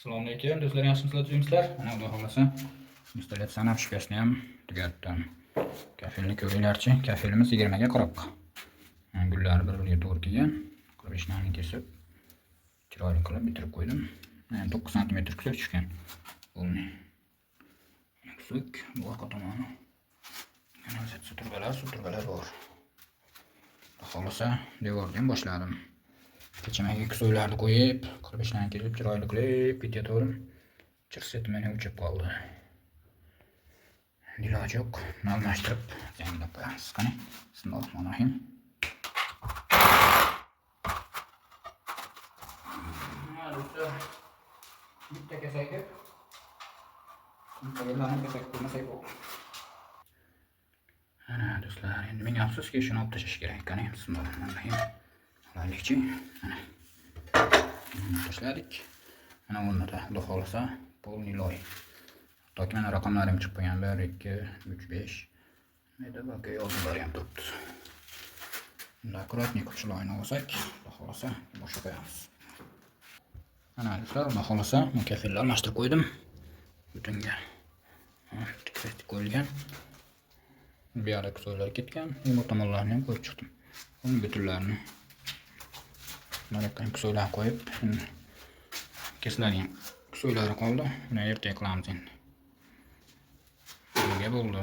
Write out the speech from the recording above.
Assalomu alaykum do'stlar, yaxshimisizlar, tuzukmisizlar? Mana xudo xohlasa, installyatsiyani обшивкасini ham tugatdim. Kafelni ko'ringlarchi, kafelimiz 20 ga 40. Gullari bir-biriga to'g'ri kelgan. 45 larni kesib, chiroyli qilib bitirib qo'ydim. 9 santimetr кусок tushgan. Полный. Кусок, bu orqa tomoni. Kanalizatsiya turbalar, suv turbalar bor. Xudo xohlasa, devorni ham boshladim. Kecha menga кусок larni qo'yib, 45 larni kesib, chiroyli qilib ketayotgandim. Chirs etib meni o'chib qoldi. Endi iloji yo'q. Buni almashtirib, yangilab qo'yamiz. Qani, bismillahirrohmanirrohim. Mana do'stlar, bitta kesak deb, bitta kesak qo'ymasak bo'ldi. Ana do'stlar, endi ming afsuski shuni olib tashlash kerak. Qani, bismillahirrohmanirrohim. Olaylikchi. Mana. Buni tashladik. Mana o'rnida xudo xohlasa полный loy. Hattoki mana raqamlar ham chiqib qo'ygan. 1, 2, 3, 5. Mayda baka yozuvlari ham turibdi. Bunda аккуратный shu loyni olsak, xudo xohlasa boshqa qo'yamiz. Mana do'stlar, xudo xohlasa bu kafelni almashtirib qo'ydim. Butunga tik qo'yilgan. Bu yoqda кусок lar ketgan. Bu tomonlarni ham qo'yib chiqdim. Uni butunlarini mana yoqqa ham кусок larni qo'yib, endi kesiladigan кусок lari qoldi. Uni ertaga qilamiz endi. Bunga bo'ldi.